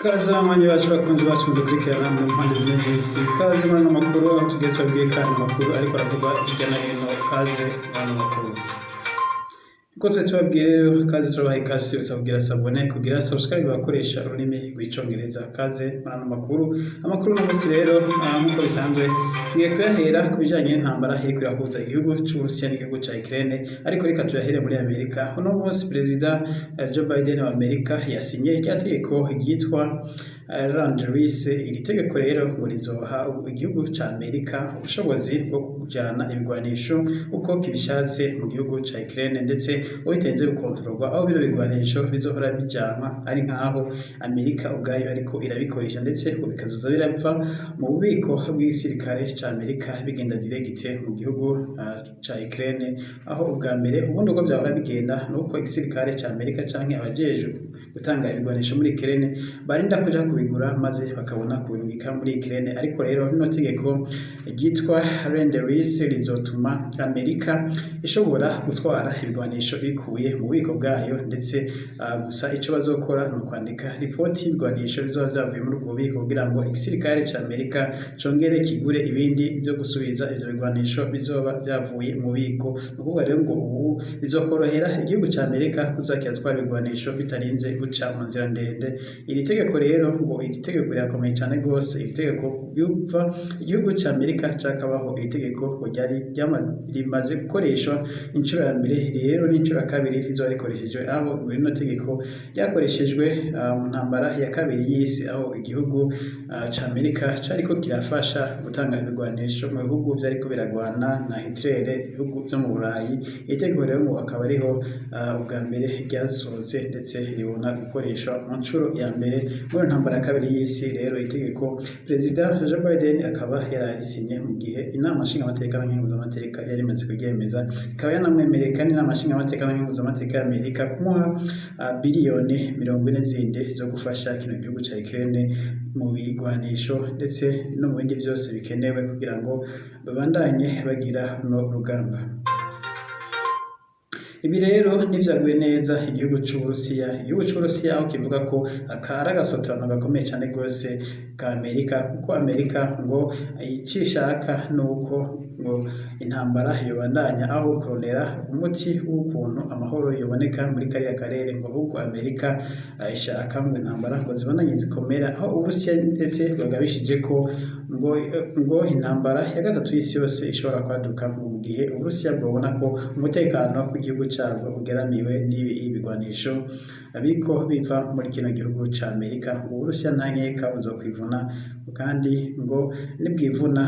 Kaze abanywanyi bacu, bakunzi bacu mudukurikirana mu mpande zine z'isi, kaze muri ano makuru aho tugiye tubabwiye kandi amakuru ariko aravugwa hirya no hino. Kaze muri ano makuru. Nkuko twe tubabwiye rero, kaze, turabaha ikaze, tubasaba kugira s'abonner, kugira subscribe bakoresha ururimi rw'Icongereza. Kaze muri ano makuru. Amakuru uno munsi rero, nk'uko bisanzwe, tugiye kuyahera ku bijanye n'intambara iriko irahuza igihugu c'Uburusiya n'igihugu ca Ukraine, ariko reka tuyahere muri Amerika. Uno munsi Perezida Joe Biden wa Amerika yasinye rya tegeko ryitwa Lend-Lease. Iri tegeko rero ngo rizoha igihugu ca Amerika ubushobozi bwo kujana ibigwanisho uko kibishatse mu gihugu ca Ukraine, ndetse bitarinze gukontororwa, aho bino bigwanisho bizohora bijanwa ari nkaho Amerika ubwayo ariko irabikoresha, ndetse ngo bikazoza birava mu bubiko bw'igisirikare ca Amerika bigenda direct mu gihugu ca Ukraine. Aho ubwa mbere ubundi uko vyahora bigenda nuko igisirikare ca Amerika canke abajejwe gutanga ibigwanisho muri Ukraine barinda kuja kubigura maze bakabona kubirungika muri Ukraine. Ariko rero rino tegeko ryitwa Lend-Lease rizotuma Amerika ishobora gutwara ibigwanisho ibikuye mu bubiko bwayo, ndetse gusa ico bazokora ni ukwandika ripoti y'ibigwanisho bizoba vyavuye muri ubwo bubiko kugira ngo igisirikare ca Amerika congere kigure ibindi vyo gusubiza ivyo bigwanisho bizoba vyavuye mu bubiko. Ni ukuvuga rero ngo ubu bizokorohera igihugu ca Amerika kuza kiratwara ibigwanisho bitarinze guca mu nzira ndende. Iri tegeko rero, ngo iri tegeko rirakomeye cane gose. Iri tegeko kuva igihugu ca Amerika cakabaho, iri tegeko ngo ryari rimaze gukoreshwa incuro ya mbere, rero n'inshuro ya kabiri rizoba rikoreshejwe, aho rino tegeko ryakoreshejwe mu ntambara ya kabiri y'isi, aho igihugu ca Amerika cariko kirafasha gutanga ibigwanisho mu bihugu vyariko biragwana na Hitler, ibihugu vyo mu Burayi. Iri tegeko rero ngo akaba ariho ubwa mbere ryasohotse, ndetse ribona gukoreshwa mu nshuro ya mbere muri iyo ntambara ya kabiri y'isi. Rero itegeko Perezida Joe Biden akaba yararisinye mu gihe Inama Nshingamateka na Nkenguzamateka yari imaze kuryemeza, ikaba yanamwemereye kandi Inama Nshingamateka na Nkenguzamateka ya Amerika kumuha biliyoni 40 zindi zo gufasha kino gihugu ca Ukraine mu bigwanisho ndetse no mu bindi vyose bikenewe kugira ngo babandanye bagira runo rugamba. Ibi rero ntivyaguye neza igihugu c'Uburusiya. Igihugu c'Uburusiya aho kivuga ko aka ari agasotano gakomeye cane gose ka Amerika, kuko Amerika ngo ico ishaka nuko ngo intambara yobandanya aho kurondera umuti w'ukuntu amahoro yoboneka muri kariya karere, ngo ahubwo Amerika ishaka ngo intambara ngo zibandanye zikomera, aho Uburusiya ndetse bwagabishije ko ngo intambara ya gatatu y'isi yose ishobora kwaduka mu gihe Uburusiya bwobona ko umutekano w'igihugu cabwo ugeramiwe n'ibi ibigwanisho biriko biva muri kino gihugu ca Amerika. Ngo Uburusiya nta nkeka buzokwivuna, kandi ngo nibwivuna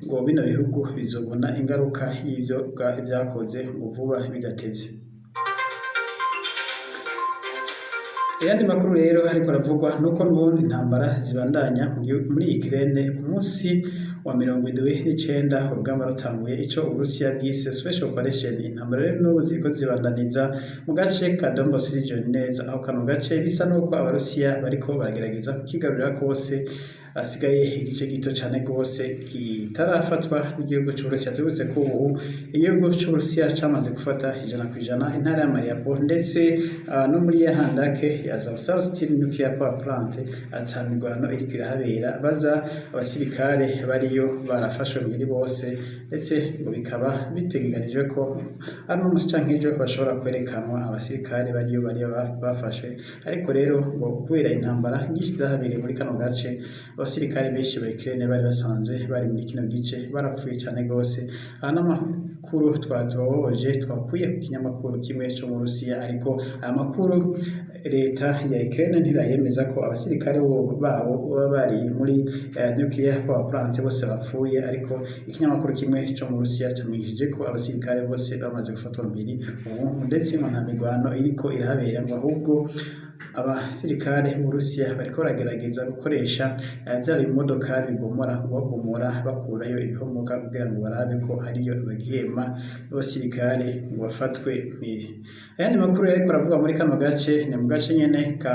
ngo bino bihugu bizobona ingaruka y'ivyo vyakoze ngo vuba bidatevye. Ayandi makuru rero ariko aravugwa nuko n'ubundi intambara zibandanya muri Ukraine ku munsi wa 79 urugamba rutanguye, ico Uburusiya bwise special operation. Intambara rero n'ubu ziriko zibandaniza mu gace ka Donbas region neza, aho kano gace bisa nuko Abarusiya bariko baragerageza kukigarurira kose, hasigaye igice gito cane gose kitarafatwa n'igihugu c'Uburusiya. Tubibutse ko ubu igihugu c'Uburusiya camaze gufata 100% intara ya Mariupol, ndetse no muri ya handake ya Azovstal Steel Nuclear Power Plant ata mirwano iriko irahabera, baza abasirikare bariyo barafashwe mpiri bose, ndetse ngo bikaba bitegekanijwe ko ari n'umusi canke ejo bashobora kwerekanwa abasirikare bariyo bafashwe. Ariko rero ngo kubera intambara nyinshi zahabereye muri kano gace, abasirikare benshi ba Ukraine bari basanzwe bari muri kino gice barapfuye cane gose. Aha n'amakuru twatohoje twakuye ku kinyamakuru kimwe co mu Burusiya, ariko aya makuru leta ya Ukraine ntirayemeza ko abasirikare babo baba bari muri nuclear power plant bose bapfuye, ariko ikinyamakuru kimwe co mu Burusiya camenyesheje ko abasirikare bose bamaze gufatwa mpiri ubu, ndetse ngo nta mirwano iriko irahabera, ngo ahubwo abasirikare b'Uburusiya bariko baragerageza gukoresha vya bimodokari bibomora, babomora bakurayo ibihomoka kugira ngo barabe ko hariyo abagihema b'abasirikare ngo bafatwe mpiri. Ayandi makuru yariko aravugwa muri kano gace ni mu gace nyene ka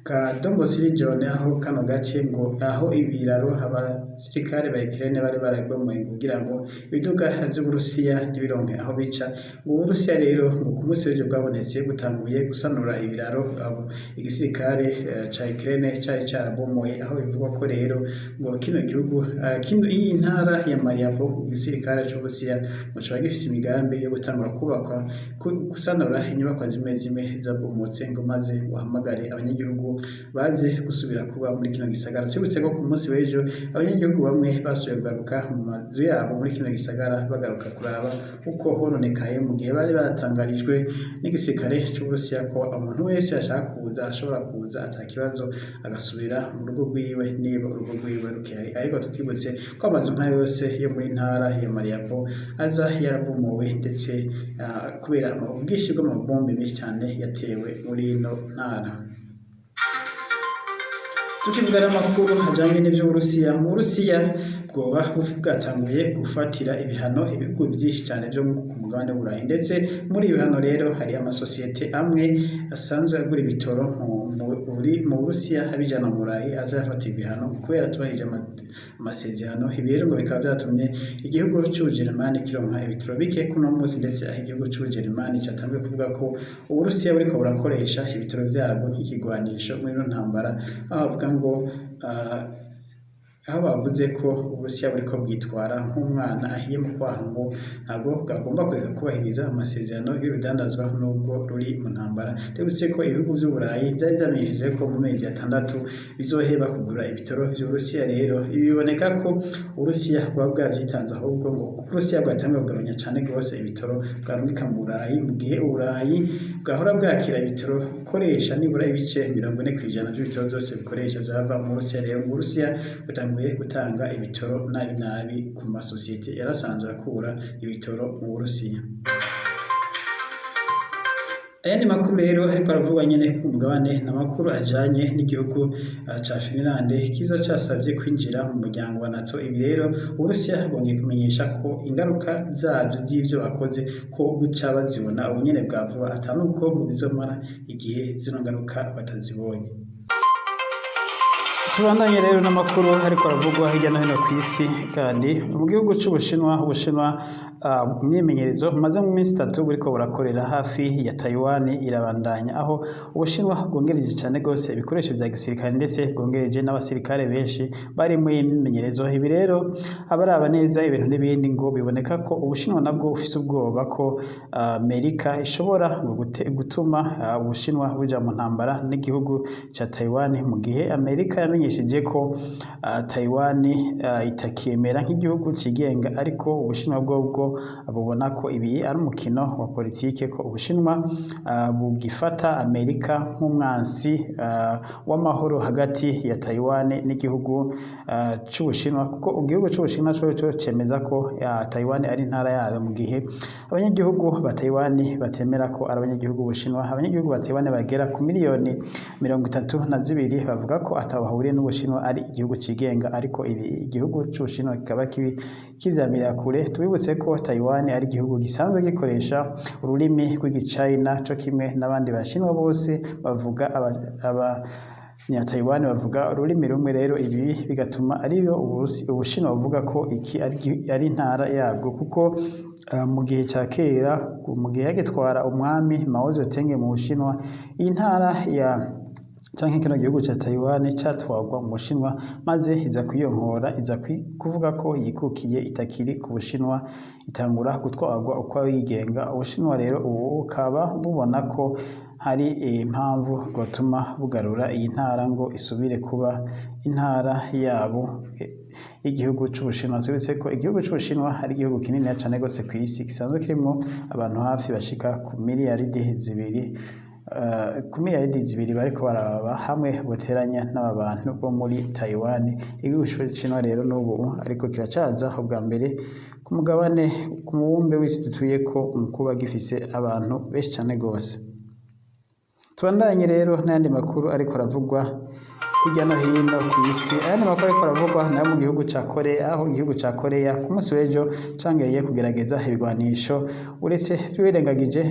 ka Donbas region, aho kano gace ngo aho ibiraro abasirikare ba Ukraine bari barabomoye kugira ngo ibiduga vy'Uburusiya ntibironke aho bica. Ngo Uburusiya rero ngo ku munsi w'ejo bwabonetse butanguye gusanura ibiraro abo igisirikare ca Ukraine cari carabomoye, aho bivugwa ko rero ngo kino gihugu, kino iyi ntara ya Mariupol, igisirikare c'Uburusiya ngo coba gifise imigambi yo gutangura kubakwa, gusanura inyubakwa zimwe zimwe zabomotse, ngo maze ngo bahamagare abanyagihugu baze gusubira kuba muri kino gisagara. Twibutse ko ku munsi w'ejo abanyagihugu bamwe basubiye kugaruka mu mazu yabo muri kino gisagara, bagaruka kuraba uko hononekaye, mu gihe bari batangarijwe n'igisirikare c'Uburusiya ko umuntu wese ashaka kuza ashobora kuza ata kibazo, agasubira mu rugo rwiwe niba urugo rwiwe rukihari. Ariko tukibutse ko amazu nka yose yo muri ntara ya Mariupol aza yarabomowe, ndetse kubera ubwinshi bw'amabombe menshi cyane yatewe muri ino ntara. Tukivuga n'amakuru ajanye n'ivy'Uburusiya, mu Burusiya bwoba bwatanguye gufatira ibihano ibihugu vyinshi cyane vyo ku mugabane w'Uburayi. Ndetse muri ibi bihano rero hari amasosiyete amwe asanzwe agura ibitoro mu Burusiya abijana mu Burayi, aza yafatiwe ibihano kubera atubahirije amasezerano. Ibi rero ngo bikaba vyatumye igihugu c'Ubujerumani kironka ibitoro bike kuno munsi, ndetse aho igihugu c'Ubujerumani catanguye kuvuga ko Uburusiya buriko burakoresha ibitoro vyabwo nk'ikigwanisho muri ino ntambara, aho bavuga ngo aho bavuze ko Uburusiya buriko bwitwara nk'umwana ahiye mu kwaha, ngo ntabwo bwagomba kureka kubahiriza amasezerano y'urudandazwa nubwo ruri mu ntambara. Twibutse ko ibihugu vy'Uburayi vyari vyamenyesheje ko mu mezi 6 bizoheba kugura ibitoro vy'Uburusiya. Rero ibi biboneka ko Uburusiya bwaba bwavyitanze, ahubwo ngo Uburusiya bwatanguye kugabanya cane gose ibitoro bwarungika mu Burayi, mu gihe Uburayi bwahora bwakira ibitoro bukoresha nibura ibice 40% vy'ibitoro vyose bikoresha vyava mu Burusiya. Rero ngo Uburusiya butanguye gutanga ibitoro nabi nabi ku masosiyete yarasanzwe akura ibitoro mu Burusiya. Ayandi makuru rero ariko aravugwa nyene ku mugabane ni amakuru ajanye n'igihugu ca Finland kiza casavye kwinjira mu muryango wa NATO. Ibi rero Uburusiya bwongeye kumenyesha ko ingaruka zavyo z'ivyo bakoze ko buca bazibona ubunyene bwa vuba, ata nuko ngo bizomara igihe zino ngaruka batazibonye. Tubandanye rero n'amakuru ariko aravugwa hirya no hino ku isi. Kandi mu gihugu c'Ubushinwa, Ubushinwa imyimenyerezo bumaze mu minsi 3 buriko burakorera hafi ya Taiwan irabandanya, aho Ubushinwa bwongereje cane gose ibikoresho vya gisirikare, ndetse bwongereje n'abasirikare benshi bari muri iyi myimenyerezo. Ibi rero abaraba neza ibintu n'ibindi ngo biboneka ko Ubushinwa nabwo bufise ubwoba ko Amerika ishobora ngo gutuma Ubushinwa buja mu ntambara n'igihugu ca Taiwan, mu gihe Amerika yamenyesheje ko Taiwan itakemera nk'igihugu cigenga. Ariko Ubushinwa bwobwo bubona ko ibi ari umukino wa politike, ko Ubushinwa bugifata Amerika nk'umwansi w'amahoro hagati ya Taiwan n'igihugu c'Ubushinwa, kuko igihugu c'Ubushinwa coco cemeza ko Taiwan ari intara yayo, mu gihe abanyagihugu ba Taiwan batemera ko ari abanyagihugu b'Ubushinwa. Abanyagihugu ba Taiwan bagera ku miliyoni 32 bavuga ko ataho bahuriye n'Ubushinwa, ari igihugu cigenga, ariko ibi igihugu c'Ubushinwa kikaba kivyamirira kure. Tubibutse ko Taiwan ari igihugu gisanzwe gikoresha ururimi rw'Igicayina co kimwe n'abandi bashinwa bose bavuga, aba Taiwan bavuga ururimi rumwe. Rero ibi bigatuma ariyo Ubushinwa buvuga ko iki ari intara yabwo, kuko mu gihe ca kera, mu gihe yagitwara umwami Mao Zedong mu Bushinwa, iyi ntara ya canke kino gihugu ca Taiwan catwarwa mu Bushinwa, maze iza kwiyonkora, iza kuvuga ko yikukiye, itakiri ku Bushinwa, itangura gutwarwa uko yigenga. Ubushinwa rero ubu bukaba bubona ko hari impamvu bwotuma bugarura iyi ntara ngo isubire kuba intara yabo y'igihugu c'Ubushinwa. Twibutse ko igihugu c'Ubushinwa ari igihugu kininiya cane gose kw'isi, gisanzwe kirimwo abantu hafi bashika ku miliyaridi 2, ku miliyaridi 2 bariko baraba hamwe boteranya n'aba bantu bo muri Taiwan. Igihugu c'Ubushinwa rero n'ubu ariko kiracaza ubwa mbere ku mugabane, ku mubumbe w'isi dutuyeko, mu kuba gifise abantu benshi cane gose. Tubandanye rero n'ayandi makuru ariko aravugwa. Hirya no hino ku isi, ayandi makuru ariko aravugwa nayo mu gihugu ca Korea, aho igihugu ca Korea ku munsi w'ejo cangeye kugerageza ibigwanisho, uretse wirengagije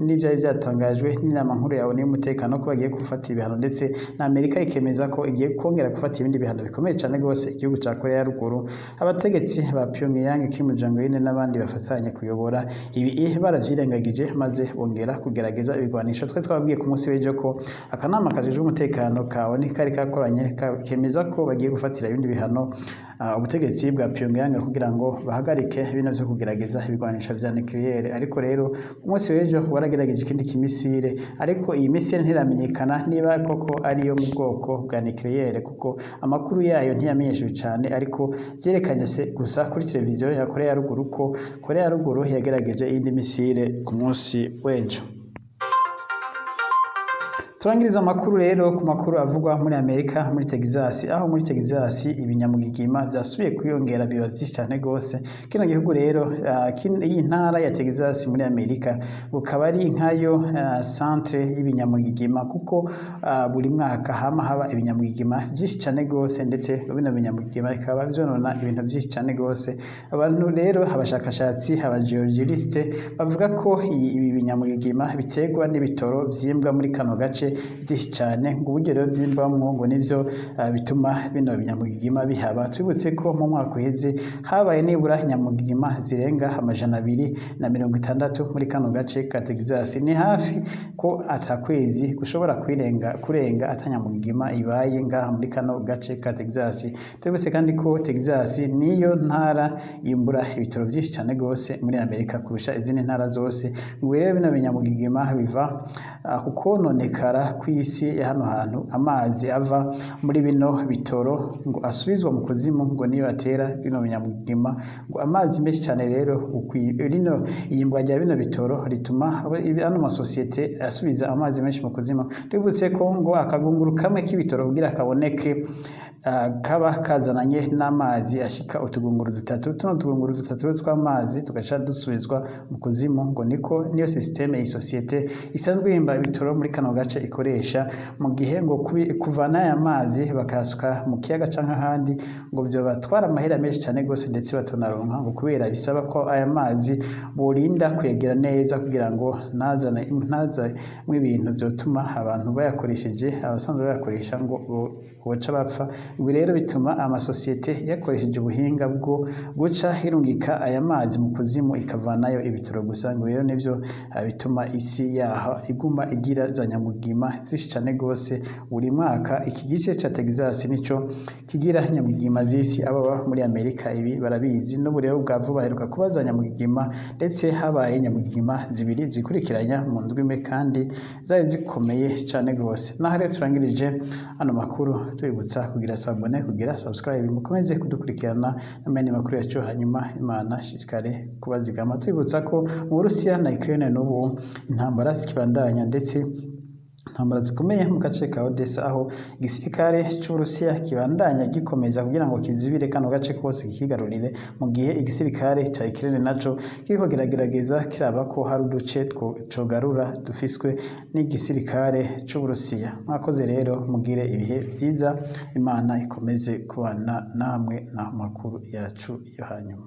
n'ivyari vyatangajwe n'inama nkuru ya ONU y'umutekano ko bagiye gufata ibihano, ndetse na Amerika ikemeza ko igiye kongera gufata ibindi bihano bikomeye cane gose igihugu ca Korea ya ruguru. Abategetsi ba Pyongyang, Kim Jong Un n'abandi bafatanye kuyobora, ibi baravyirengagije maze bongera kugerageza ibigwanisho. Twe twabwiye ku munsi w'ejo ko akanama kajejwe umutekano ka ONU kari kakoranye, kemeza ko bagiye gufatira ibindi bihano ubutegetsi bwa Pyongyang kugira ngo bahagarike bino vyo kugerageza ibigwanisho vya nucléaire. Ariko rero ku munsi w'ejo waragerageje ikindi ki missile, ariko iyi missile ntiramenyekana niba koko ariyo mu bwoko bwa nucléaire, kuko amakuru yayo ntiyamenyeshejwe cane, ariko vyerekanye se gusa kuri televiziyo ya Korea ya ruguru ko Korea ya ruguru yagerageje iyindi missile ku munsi w'ejo. Turangiriza amakuru rero ku makuru avugwa muri Amerika, muri Texas, aho muri Texas ibinyamugigima vyasubiye kwiyongera biba vyinshi cane gose. Kino gihugu rero, iyi ntara ya Texas muri Amerika, bukaba ari nkayo centre y'ibinyamugigima, kuko buri mwaka hama haba ibinyamugigima vyinshi cane gose, ndetse bino binyamugigima bikaba vyonona ibintu vyinshi cane gose. Abantu rero, abashakashatsi, aba géologiste, bavuga ko ibi binyamugigima biterwa n'ibitoro vyimbwa muri kano gace byinshi cyane. Ngo uburyo rero vyimbwamwo ngo nivyo bituma bino binyamugigima bihaba. Twibutse ko mu mwaka uheze habaye nibura nyamugigima zirenga 260 muri kano gace ka Texas. Ni hafi ko atakwezi gushobora kwirenga kurenga atanyamugigima ibaye ngaha muri kano gace ka Texas. Twibutse kandi ko Texas niyo ntara yimbura ibitoro byinshi cyane gose muri Amerika kurusha izindi ntara zose. Ngo rero bino binyamugigima biva ku kononekara kw'isi ya hano hantu. Amazi ava muri bino bitoro ngo asubizwa mu kuzimu, ngo niyo atera bino binyamugigima. Ngo amazi menshi cyane rero, rino iyimbwa rya bino bitoro rituma ano masosiyete asubiza amazi menshi mu kuzimu. Twibutse ko ngo akagunguru kamwe k'ibitoro kugira kaboneke, kaba kazananye n'amazi ashika utugunguru dutatu. Tuno tugunguru dutatu tw'amazi tugaca dusubizwa mu kuzimu. Ngo niko niyo système iyi sosiyete isanzwe yimba ibitoro muri kano gace ikoresha, mu gihe ngo kuvana aya mazi bakayasuka mu kiyaga canke ahandi ngo vyobatwara amahera menshi cane gose, ndetse batonaronka, ngo kubera bisaba ko aya mazi borinda kuyegera neza kugira ngo ntazane ntazamwo ibintu vyotuma abantu bayakoresheje, abasanzwe bayakoresha, ngo boca bapfa. Ngo rero bituma amasosiyete yakoresheje ubuhinga bwo guca irungika aya mazi mu kuzimu, ikavanayo ibitoro gusa. Ngo rero nivyo bituma isi yaho iguma igira za nyamugigima zinshi cane gose buri mwaka. Iki gice ca Texas nico kigira nyamugigima z'isi. Ababa muri Amerika ibi barabizi. N'ubu rero bwa vuba aheruka kuba za nyamugigima, ndetse habaye nyamugigima zibiri zikurikiranya mu ndwi imwe, kandi zari zikomeye cane gose. Naho rero turangirije ano makuru, tubibutsa kugira s'abonner, kugira subscribe, mukomeze kudukurikirana n'amandi makuru yacu. Hanyuma Imana shishikare kubazigama. Tubibutsa ko mu Burusiya na Ukraine n'ubu intambara zikibandanya, ndetse intambara zikomeye mu gace ka Odessa, aho igisirikare c'Uburusiya kibandanya gikomeza kugira ngo kizibire kano gace kose, kikigarurire, mu gihe igisirikare ca Ukraine naco kiriko kiragerageza kiraba ko hari uduce cogarura dufiswe n'igisirikare c'Uburusiya. Mwakoze rero, mugire ibihe vyiza, Imana ikomeze kubana namwe naho makuru yacu yo hanyuma.